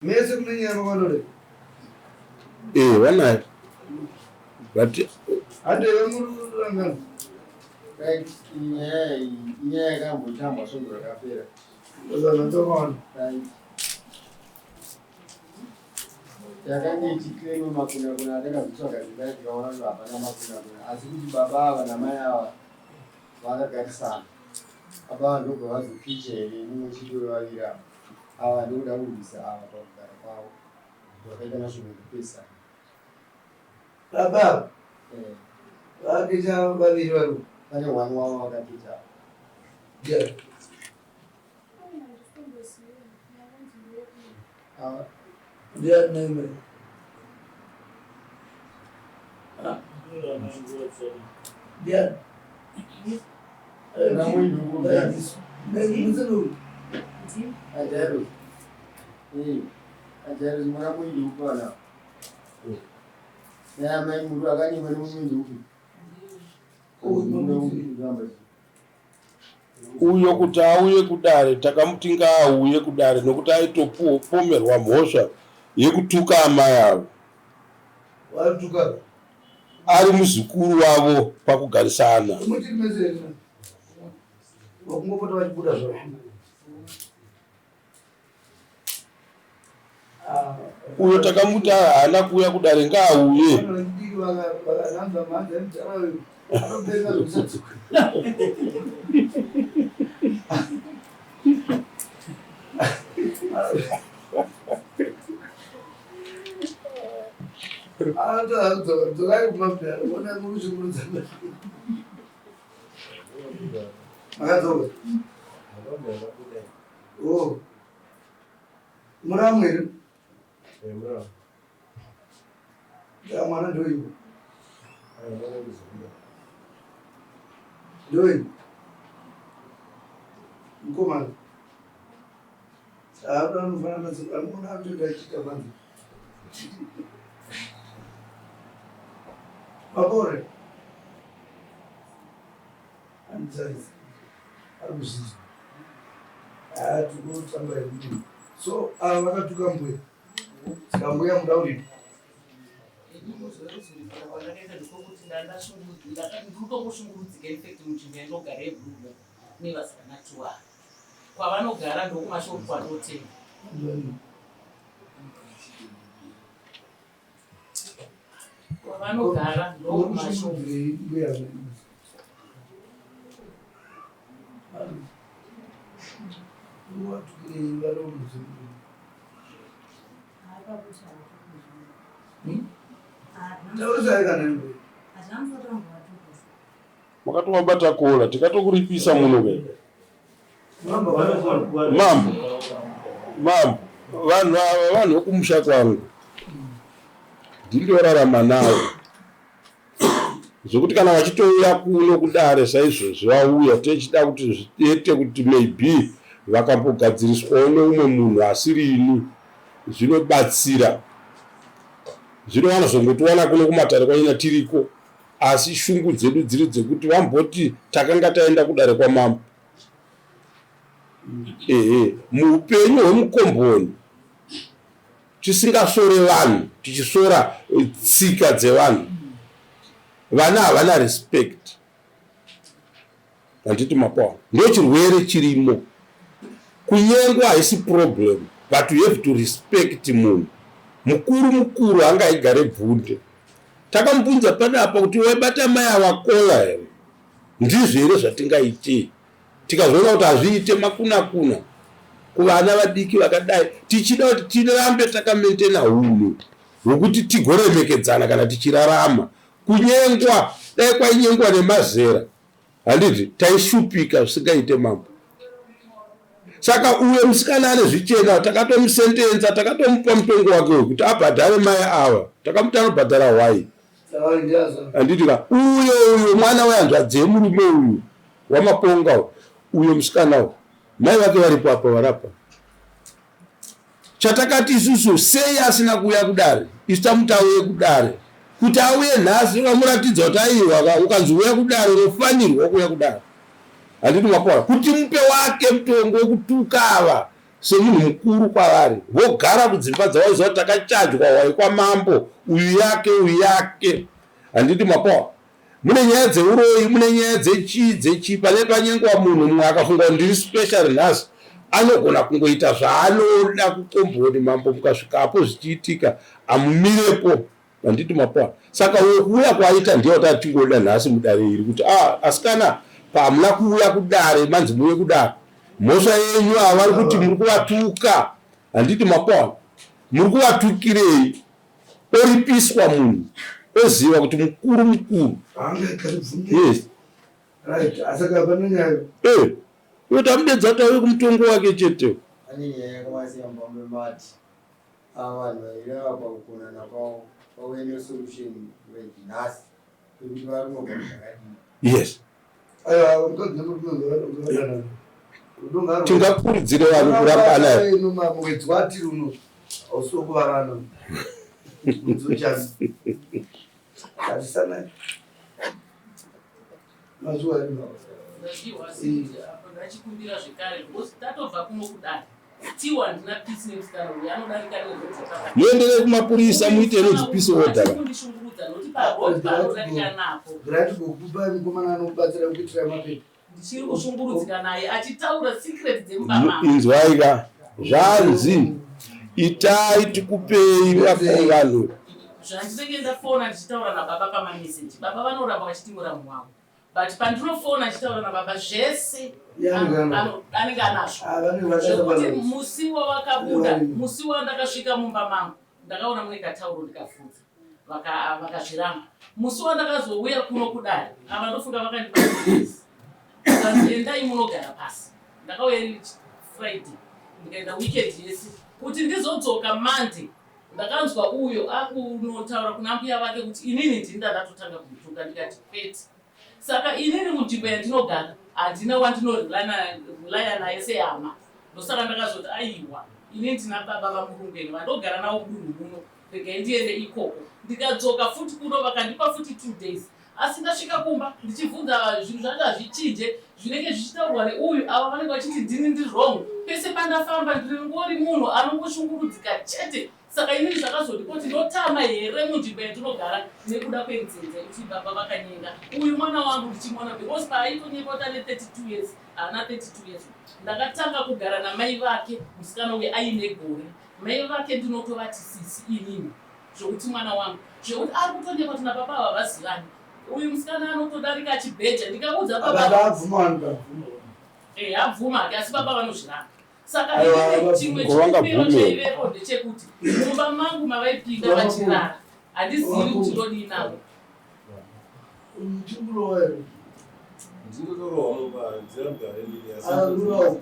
Mese mune nyaya makanore. Eh, vanayo. But Hande vamurangana. Right, nyaya iyi inyaya yakambotambwa svondo rakapera. Zana ndakaona. Right. Yakange ichiclaima makunakuna atakazotsvaga dzimba tikaona kuti hapana makunakuna asi kuti baba ava namai ava vakagarisana. Baba ava ndobva vazokicha here mumwe chete wevaviri ava. Ava ndokuda kurwisa ava pakugara kwavo vakaita mashoko ekupesana. Baba Eh, vakecha vaviri vari. Pane one wavo vakakicha. Yeah. Ava Ndiani naimwe. Ah, ndiani? Kuna mwindu huko ndani. Muziru. Ajairus. Eh, Ajairus mwana mwindu huko ana. Naye mai muru akanyimwa nemumwindu upi. Uyo kuti auye kudare, takamuti ngaauye kudare nokuti aitopomerwa mhosva yekutuka amai avo. Varituka. Ari muzukuru wavo pakugarisana. Muchiri mese here? Vakungopota vachibuda zvavo. Ah, Uyo takamuti haana kuuya kudare, ngaauye. Vanhu vechidiki vakananzva mhanza yemudhara uyu anopenga zvekusatsuka. Anotoa dzokai kumba mudhara, ona mukushungurudza. Makadzoka. Oh. Muramu here? Ya mwana ndoiwo. Ndoiwo. Mukomana. Haana anofanana anoona anotoita achiita manje. Makore. Anditarisa. Ari kuzvinzwa. Ah, tikutamba hedu. So, ava vakatuka mbuya. Saka mbuya muda uripi? Kwandakaita ndikokuti ndandashungurudzika in fact munzvimbo yandinogara yeBlue nevasikana tuwa kwavanogara ndokumashoko kwanotenga. Kwavanogara ndokumashoko. Murikushungurudzirei mbuya? Muwatukirei vari muzimu? Taurisai kana mbuya. Makatovabata kola, tikatokuripisa muno ke. Muramba. Mambo, mambo, vanhu ava vanhu vekumusha kwangu, ndindorarama navo zvekuti kana vachitouya kuno kudare saizvozvi vauya techida kuti zviite kuti maybe vakambogadziriswawo neumwe munhu asiri ini, zvinobatsira. Zvino vanozongotiwana kuno kumatare kwanyina tiriko, asi shungu dzedu dziri dzekuti vamboti takanga taenda kudare kwamambo. Ehe, muupenyu hwemukomboni tisingasvore vanhu, tichisvora tsika dzevanhu. Vana havana respect, handiti mapawa? Ndo chirwere chirimo. Kunyengwa haisi problem, but you have to respect munhu mukuru. Mukuru angaigare bvunde. Takamubvunza panapa kuti waibata mai ava kola here? Ndizvo here zvatingaitei? Tikazoona kuti hazviite makuna kuna kuvana vadiki vakadai, tichida kuti tirambe takamaintaina hunhu hwekuti tigoremekedzana kana tichirarama. Kunyengwa, dai kwainyengwa nemazera, handiti taishupika zvisingaite, mambo? Saka uyo musikana ane zvichena takatomusentensa, takatomupa mutongo wake wekuti abhadhare mai ava. Takamuti anobhadhara hwai, handiti ka? Uyo mwana wehanzvadzi yemurume uyu wamaponga uyu, uyo musikana uyu, mai vake varipo apa, varapa. Chatakati isusu, sei asina kuuya kudare? Isu tamuti auye kudare. Kuti auye nhasi ukamuratidza kuti aiwa, ukanzi uya kudare, unofanirwa kuuya kudare, handiti mapaona? Kuti mupe wake mutongo wekutuka ava. semunhu mukuru kwavari vogara kudzimba dzavaiziva kuti takachajwa hwai kwamambo uyu yake uyu yake handiti mapoa mune nyaya dzeuroyi mune nyaya dzechii dzechii pane panyengwa munhu mumwe akafunga kuti ndiri special nhasi anogona kungoita zvaanoda kukomboni mambo mukasvikapo zvichiitika amumirepo Handiti mapoa. Saka uyo kuuya kwaaita ndiye watatingoda nhasi mudare iri kuti ah asikana pamuna kuuya kudare manzi muuye kudare. Mhosva yenyu ava vari kuti muri kuvatuka. Handiti mapoa. Muri kuvatukirei? Oripiswa munhu oziva kuti mukuru mukuru. Yes. Right, asaka pane nyaya. Eh. Uyo tamudedza tauye kumutongo wake chete. Ane nyaya yakawasiya mubambe mati. Ava vanhu vaviri ava pakukonana kwavo vauya nesolution like nhasi yekuti vari kunogara zvakadii. Yes. Aiwa mukadzi nemurume ngavadanana. Rudo ngarwo. Tingakurudzire vanhu kurambana. Mwedzi watiri uno hausi wekuvarana. Mwedzi wechando. Tarisanai. Mazuva edu. Ndapiwa asi apo ndachikumbira zvekare because tatobva kuno kudare. Still handina peace nemusikana uyu anodarika nerwedzakaka. Muenderei kumapurisa muite inonzi peace order. Kundishungurudza nokuti paroad paanodarika napo. Right kukupa mukomana anokubatsira kuitira mapepa. Ndichiri kushungurudzika naye achitaura secret dzemumba mangu. Inzwai ka zvanzi itai tikupei vanhu. Zvandinenge ndafona ndichitaura nababa pamameseji baba vanoramba vachiti muramu wavo. But pandinofona achitaura nababa zvese anenge anazvo ah, zvekuti musi wavakabuda musi wandakasvika mumba mangu ndakaona mune katauro ndikabvunza vakazviramba musi wandakazouya kuno kudare ava ndofunga vakandipa endai munogara pasi ndakauya iri friday ndikaenda weekend yese kuti ndizodzoka monday Ndakanzwa uyo akunotaura kuna mbuya vake kuti inini ndini ndandatotanga kumutuka ndikati kwete. Saka inini munzvimbo yandinogara handina wandinorelaya naye sehama. Ndosaka ndakazoti aiwa ini ndina baba vaMurungweni vandogara navo mudunhu muno regai ndiende ikoko. Ndikadzoka futi kuno vakandipa futi two days asi ndasvika kumba ndichibvunza zvinhu zvacho hazvichinje zvinenge zvichitaurwa neuyu ava vanenge vachiti ndini ndiri wrong pese pandafamba ndingori munhu anongoshungurudzika chete saka inini zvakazodi kuti ndotama here munzvimbo yandinogara nekuda kwenzenza yekuti baba vakanyenga uyu mwana wangu ndichimuona because paaitonyenga kuti ane 32 years haana 32 years ndakatanga kugara namai vake musikana uyu aine gore mai vake ndinotovati sisi inini Zvekuti mwana wangu zvekuti ari kutonyepa kuti nababa ava havazivani. Uyu musikana anotodarika achibheja ndikaudza baba. Baba abvuma wani kabvuma. Eh abvuma hake asi baba vanozviramba. Saka inini chimwe chikumbiro chaivepo ndechekuti mumba mangu mavaipinda vachirara handizivi kuti ndodii navo. Uchikurowa here? Ndinotorohwa mumba handina mugare nini asi. Ah, ruwa.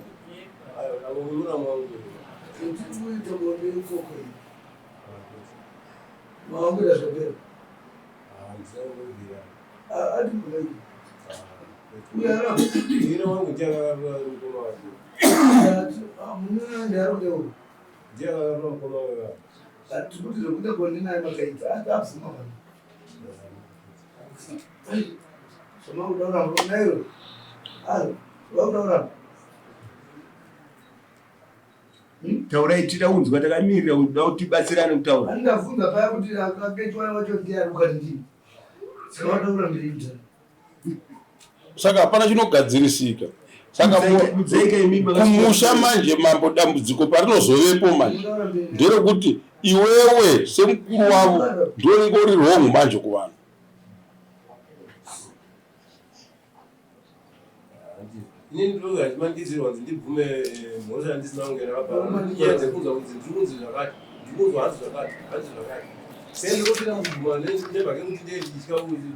Ayo, avo muramu wangu. Ndikuita bonde ikoko. Mawanguira zvapera. Adi mulayi. Uya ra. Ndine wangu ndiye akarura mukoma wake. Mununa ndiye ari uyu. Ndiye akarura mukoma wake. Tikuti zvekuda bonde naye makaita. Abvuma vanhu. Zvamakuda kuramba nayo. Ah, vakuda kuramba. Taurai tida kunzwa takamirira kuda kuti tibatsirane kutaura. Andabvunza paya kuti aketwa wacho ndiani ukati ndini. Saka wataura ndiri Saka hapana chinogadzirisika. Saka kumusha manje mambo dambudziko parinozovepo manje nderekuti iwewe semukuru wavo ndiwe unenge uri wrong manje kuvanhu. Inini ndinonga ndichimangidzirwa kunzi ndibvume eh, mhosva yandisina kunge ndakapara. Nyaya dzekunzwa kunzi ndiri kunzi zvakati, ndiri kunzwa hanzi zvakati, hanzi zvakati. Sei ndinopinda mukubvuma nemhaka yekuti ndee ndichitya kuti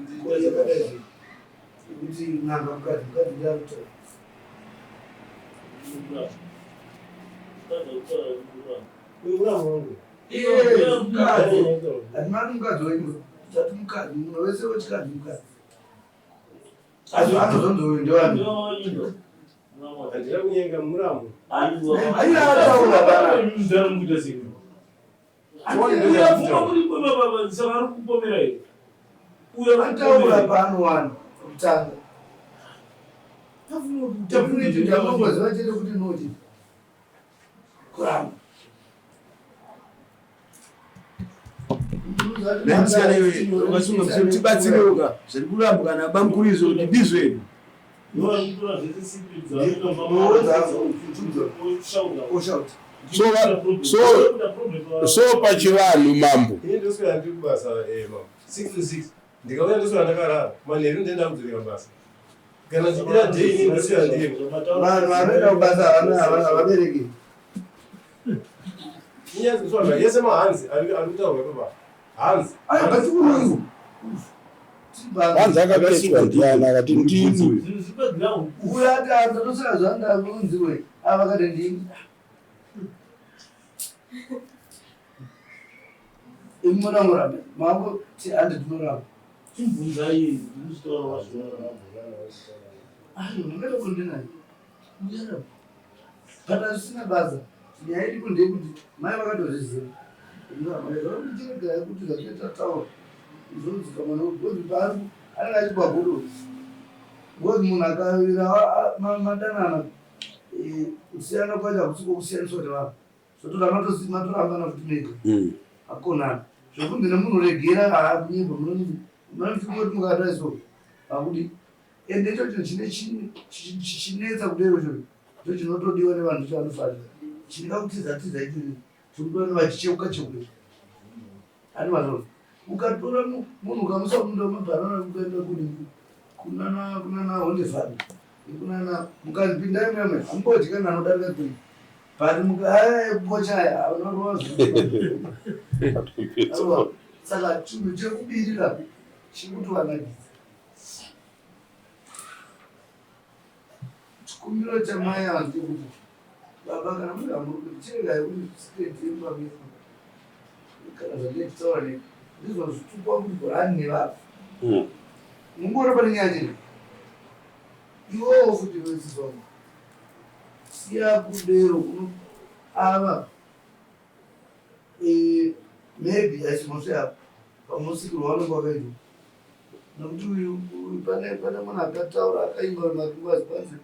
kuti n'anga mukadzi mukadzi ndiyakutora. Uyu muramu wangu. Mukadzi, handina mukadzi wenyu, tati mukadzi, munhu wese wechikadzi mukadzi. Asi anozonzi uyu ndiwani? Handina kunyenga muramu. Aiwa ataura bana. Ataura pano wani kutanga. Tafunga kuti ndakungoziva chete kuti noti. Kuramba. Musikana iwe ukasunga musoro tibatsirewo ka zviri kurambwa kana bamukuru izvo kuti ndizvo here. So so so pachivanhu mambo. Ini ndoswera ndiri kubasa eh mambo. 6 to 6. Ndikauya ndoswera ndakarara. Manheru ndoenda kudzokera basa. Kana ndichidira day ini ndoswera ndiri. Vanhu vanoenda kubasa havana havabereki. Inyaya dzekutsvaga yese mahanzi ari ari kutaurwa ipapa. Hanzi. Ayo but uyu. Hanzi akapetwa ndiani akati ndini. Uyu ati andatosara zvandaunziwe ava vakati ndini. Imi munongoramba mangu ti handi tinoramba. Chibvunzai ndinotaura wacho. Ayo mungada kundinai. Muyaramba. But hazvisina basa. Nyaya iripo ndeyekuti mai vakatozviziva. Chiregai kuti zvatinoita taura izvonzika mwana because paari anenge achibva godo. Because munhu akavira madanana eh, kusiyana kwacho hakusi kwokusiyaniswa nevanhu. Zvotoda matorambana futi mega. Akonana. Zvekunzi nemunhu regera haakunyepa munoti mukadai so hakudi. Ende icho chinhu chine chichinetsa kudero icho ndo chinotodiwa nevanhu icho vanofarira. Chinoda kutiza tiza icho chinoda nevachicheuka cheuka icho. Ani mazona. Ukatora munhu ukamusa munda wemabhanana ukaenda kuni kunana kunana Hondefani nekunana mukanzi pindai meme hamubodyi kana anodarika three. But muka aya ekupocha aya unorova zvinhu. Saka chinhu chekubirira chiri kutovanakidza. Chikumbiro chamai ava ndechekuti baba kana muri hamuri kuti chiregai kuti secret yemba medu kana zvandinotaura ne ndizvo zvitukwa kuti gorani nevanhu mungoona pane nyaya chii iwowo futi wesisi wangu siya kudero uno ava eh, maybe haisi mhosva yako pamusikirwo waunenge wakaitwa Nokuti uyu uyu pane pane munhu akataura akaimba makuva kwanzi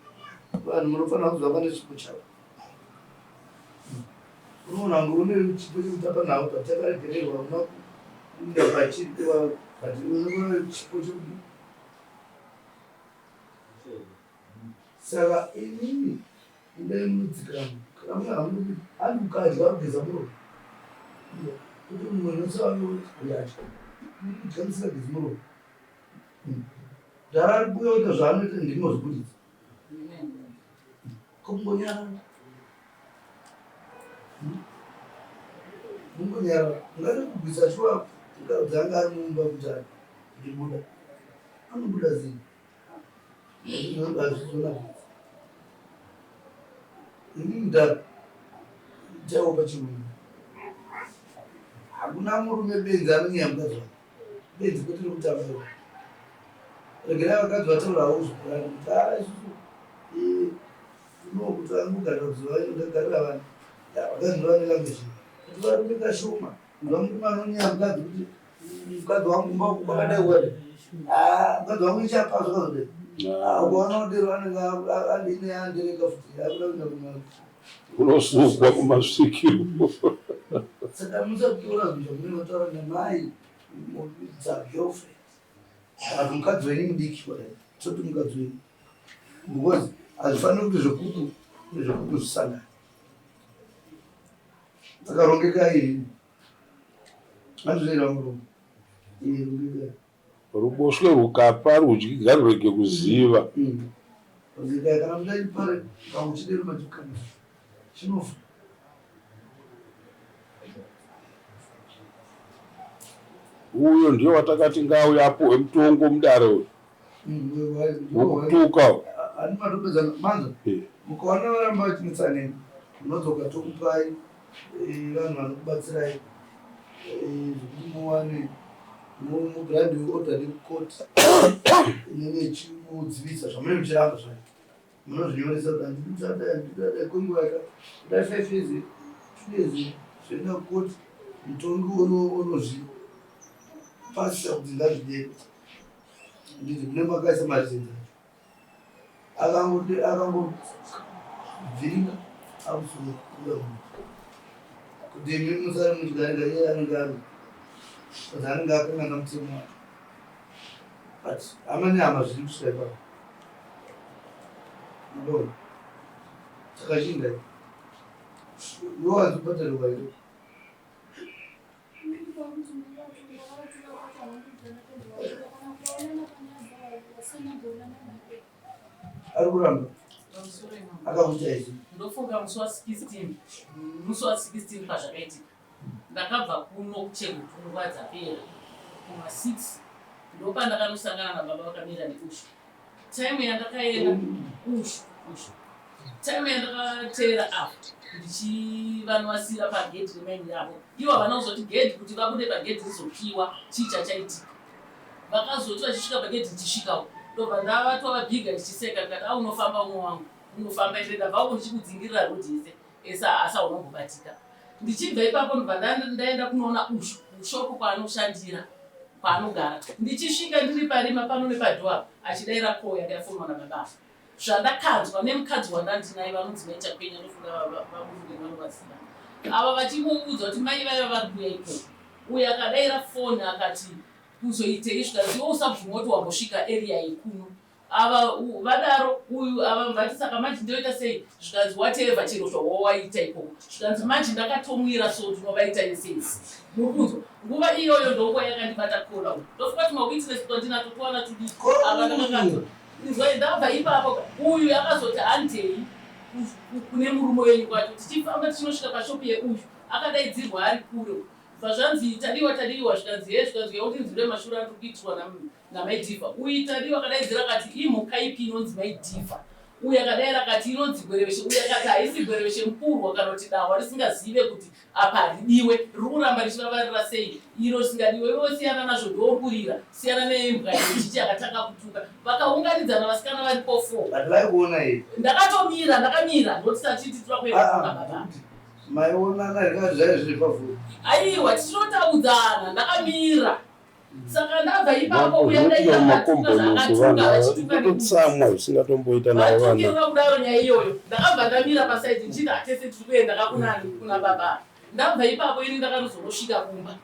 vanhu munofanira kuziva pane chipo chavo. Unoona kunge une chipo chekutapa nhau but chakaregererwa una kuenda pachiri but une chipo chekuti saka inini indai munodzikama kana mune hamudi handi mukadzi varikugeza muromo kuti mumwe nosavayatya kudya musingagezi muromo dhara ari kuuya kuita zvaanoita ndinozvibuditsa kungonyarara kungonyarara ungade kubvisa shuwa mukadzi anga ari mumba kuti ndibuda anobuda zii Ini ndachaiwo pachirungu. Hakuna murume benzi anonyeya mukadzi wake. Benzi kwete rekutamba iro. Regerai vakadzi vataurawo zvikurani kuti haa isusu eh, unokuti angogarira kuziva ino ndagarira vana. Vakadzi ndovane language. Kuti varume kashoma. Kunzwa murume anonyeya mukadzi kuti mukadzi wangu kumba uku kwakadai kwakadai. Ah, mukadzi wangu ichapa zvakazodai. Ah, ukaona udero anenge andine andereka futi akuda kuenda kuma Unosukwa kumasvikiro. Saka musatora zvinhu zvamunenge mataura namai dza girlfriend kana kuti mukadzi wenyu mudiki kudai toti mukadzi wenyu because hazvifaniri kuti zvekuku nezvekuku zvisangane. Saka rongekai hazvizvaira murume iye rongekai. Ruboshwe rukapa rudyi ngarurege kuziva. Rongekai kana muchachipare pamuchidero machikana chinofa. Uyo ndiye watakati ngaauye apuhwe mutongo mudare uyu. Wekutuka uyu. Ani matopedza manza mukaona varamba vachinetsa neni munodzoka tokupai eh, vanhu vanokubatsirai eh, zvekuti muwane mugrand order nekucourt inenge ichikudzivisa zvamunenge muchiramba zvayo munozvinyoresa kuti handidi kuchadai handidi kuchadai kwenguva yaka kudai five years 2 years zvoenda kucourt mutongi onozvipasisa kuti ngazvideko nditi mune makaisa mazinza akango akangovhiringa akusuka kuda munhu. Kuti imi musare muchigarika iye anenge ari but anenge akangana mutemo wacho. But hama nehama zviri kusvika ipapo. Mabona. Saka chinda. Iwe wazobhadharirwa here? Ari kuramba. Akakuita izvi. Ndofunga musi wa 16 musi wa 16 pazvakaitika ndakabva kuno kuchegutu nguva dzapera kuma 6 ndopandakanosangana nababa vakamira neushu time yandakaenda ushu ushu time yandakateera apo ndichivanosira pagedhi remaini yavo ivo havana kuzoti gedhi kuti vabude pagedhi rizokiwa chii chachaitika vakazoti vachisvika pagedhi ndichisvikawo ndobva ndavatwa vabhiga ndichiseka ndikati a unofamba umwe wangu unofamba ende ndabva uko ndichikudzingirira rodhi yese esa asa unombobatika ndichibva ipapo ndobva ndaenda kunoona ushu kushopu kwaanoshandira kwaanogara ndichisvika ndiri parima pano nepadhoa achidaira koo yanga yafonwa nababa Zvandakanzwa nemukadzi wandandinaye vanonzi mai Chakwenya ndofunga vamurume vanovaziva ava vachimuudza kuti mai vaiva vari kuuya ikoko uyo akadaira foni akati kuzoitei zvikanzi iwe usabvuma kuti wambosvika area yekuno ava vadaro uyu ava vati saka manje ndoita sei zvikanzi whatever chero zvawawaita ikoko zvikanzi manje ndakatomwira so tinovaita yese muri kunzwa nguva iyoyo ndokuva yakandibata kola uyu ndofunga kuti mawitness twandinato twana tudiki ava ndakakatwa Inzwai ndabva ipapo uyu akazoti handei kune murume wenyu kwacho tichifamba tichinosvika pashopu yeuyu akadaidzirwa ari kure bva zvanzi tadiwa tadiwa zvikanzi he zvikanzi uya utinzwire mashura andiri kuitirwa namaidhivha uyu tadiwa akadaidzira akati imhuka ipi inonzi maidhivha uyu akadaira akati inonzi gwereveshe uyu akati haisi gwereveshe mupurwa kana kuti dahwa risingazive kuti Apa haridiwe riri kuramba richivavarira sei iro risingadiwe iwe siyana nazvo ndokurira siyana neimbwa yechichi yakatanga kutuka vakaunganidzana vasikana varipo fo But vaikuona here? Ndakatomira ndakamira ndoti tachiti tira kuenda Ah, ah, kuna baba Maionana here kana zvaive zviri pafoni? Aiwa tichitotaudzana ndakamira saka ndabva ipapo uya Zvinoitika mumakomboni uku vanhu ava kutotsamwa zvisingatomboita navo vana. Vatukirwa kudaro nyaya iyoyo ndakabva ndamira pasaidi ndichiti hatese tiri kuenda kakunani kuna baba ndabva ipapo ini ndakanozonosvika kumba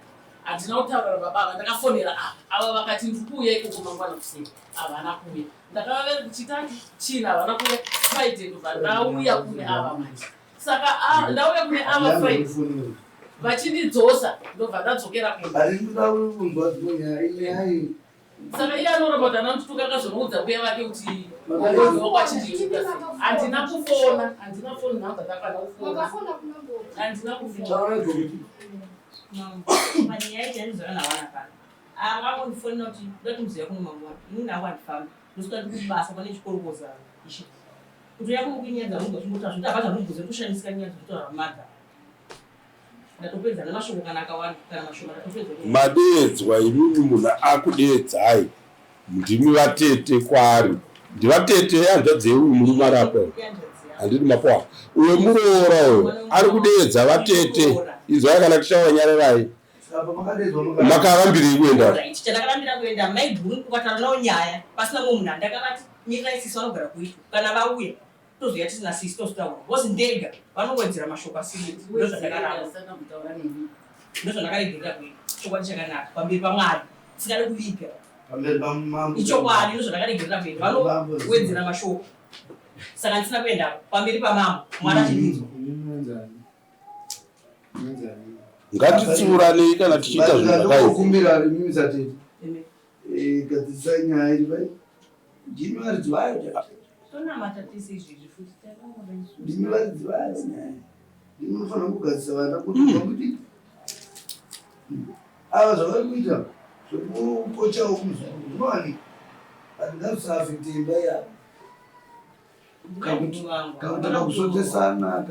handina kutaura nababa ava ndakafonera ava ava vakati ndiri kuuya ikoko mangwana kuseni havana kuuya ndakavavera chitatu china havana kuuya friday ndobva ndauya kune ava manje saka ah, ndauya kune ava friday vachindidzosa ndobva ndadzokera kumba saka iye anoramba kuti anondituka akazonoudza mbuya vake kuti wakwachindituka handina kufona handina foni nhamba dzakana kufona handina kufona Akangondifonera kuti ndoda kuti kuno mangwana inini hangu handifambi ndosvika ndiri kubasa pane chikorokoza ishe kuti uya kuno kuinyaya dzangu zvimbotaura zvekuti hapana zvandibvunza kutoshandisika nyaya dzekutaura madha ndatopedza nemashoko kana akawanda kana mashoma ndatopedza Madeedzwa imimi munhu akudeedzai ndimi vatete kwaari ndivatete hanzvadzi yeuyu murume ari apa handiti mapoa uyo muroora uyo ari kudeedza vatete inzwai kana tichitaura nyararai Makarambirei kuenda? Right, chandakarambira kuenda maiguru ukataura nawo nyaya pasina mumwe munhu andakavati mirirai sisi vanogara kuitwa kana vauya tozouya tisina sisi tozotaura because ndega vanowedzera mashoko asiri ndozvandakaramba ndozvandakaregerera kuita chokwadi chakanaka pamberi pamwari tisingade kuviga Pamberi pamambo. Ichokwadi ndozvandakaregerera kuenda vanowedzera mashoko saka ndisina kuendako pamberi pamambo mwari achindinzwa. Ngatitsiuranei kana tichiita zvinhu zvakaipa. Kumbira imimi satete. Eh, gadzisai nyaya iri vai. Ndimi varidzi vayo. Tonamata tese izvezvi futi takaona izvo. Ndimi varidzi vayo nyaya. Ndimi munofanira kugadzisa vana kuti mm. kuti ava zvavari kuita zvekukochawo kumuzukuru zvinowanika. But ngazvisaafekte imba yavo. Kakuti kakusvotesana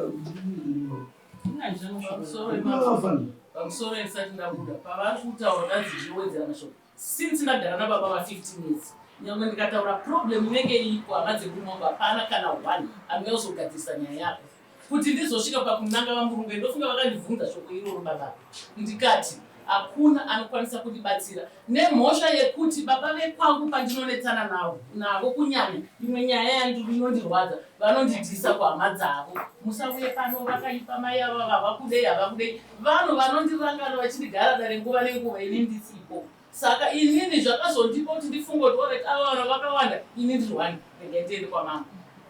pamusoro isati ndabuda pavari kutaura ndanzi ndinowedzera mashoko since ndagara nababa va 15 years nyangwe ndikataura problem inenge iripo hama dzekurume wangu hapana kana one anouya kuzogadzirisa nyaya yako kuti ndizosvika pakunanga vamurunge ndofunga vakandibvunza shoko iroro baba ndikati Hakuna anokwanisa kundibatsira nemhosva yekuti baba vekwangu pandinonetsana navo navo kunyanya imwe nyaya yandinondirwadza vanondidhisa kuhama dzavo. Musauye pano vakaipa mai ava havakudei havakudei. Vanhu vanondirangana vachindigara dare nguva nenguva ini ndisipo. Saka inini zvakazondipa kuti ndifunge kuti alright ava vanhu vakawanda ini ndiri one regai ndiende kwamambo.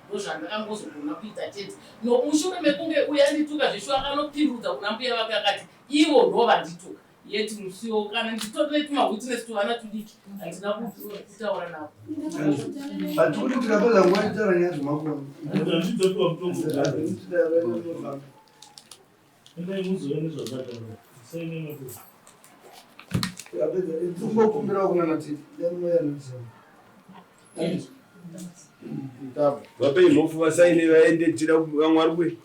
Ndozvandakangozogona kuita chete. No mushure mekunge uya andituka zveshuwa akanopindudza kuna mbuya vake akati ivo ndo vandituka. Yet musiwo kana nditori netumawitness tuvana tudiki handina kutaura navo. Hatikuti tikapedza nguva tichitaura nyaya dzemakono. Endai muzoone zvazvataura. Saine mapuro. Tikapedza tingokumbirawo kuna natiti. Vapei mhofu vasaine vaende tira vamwe vari kwe.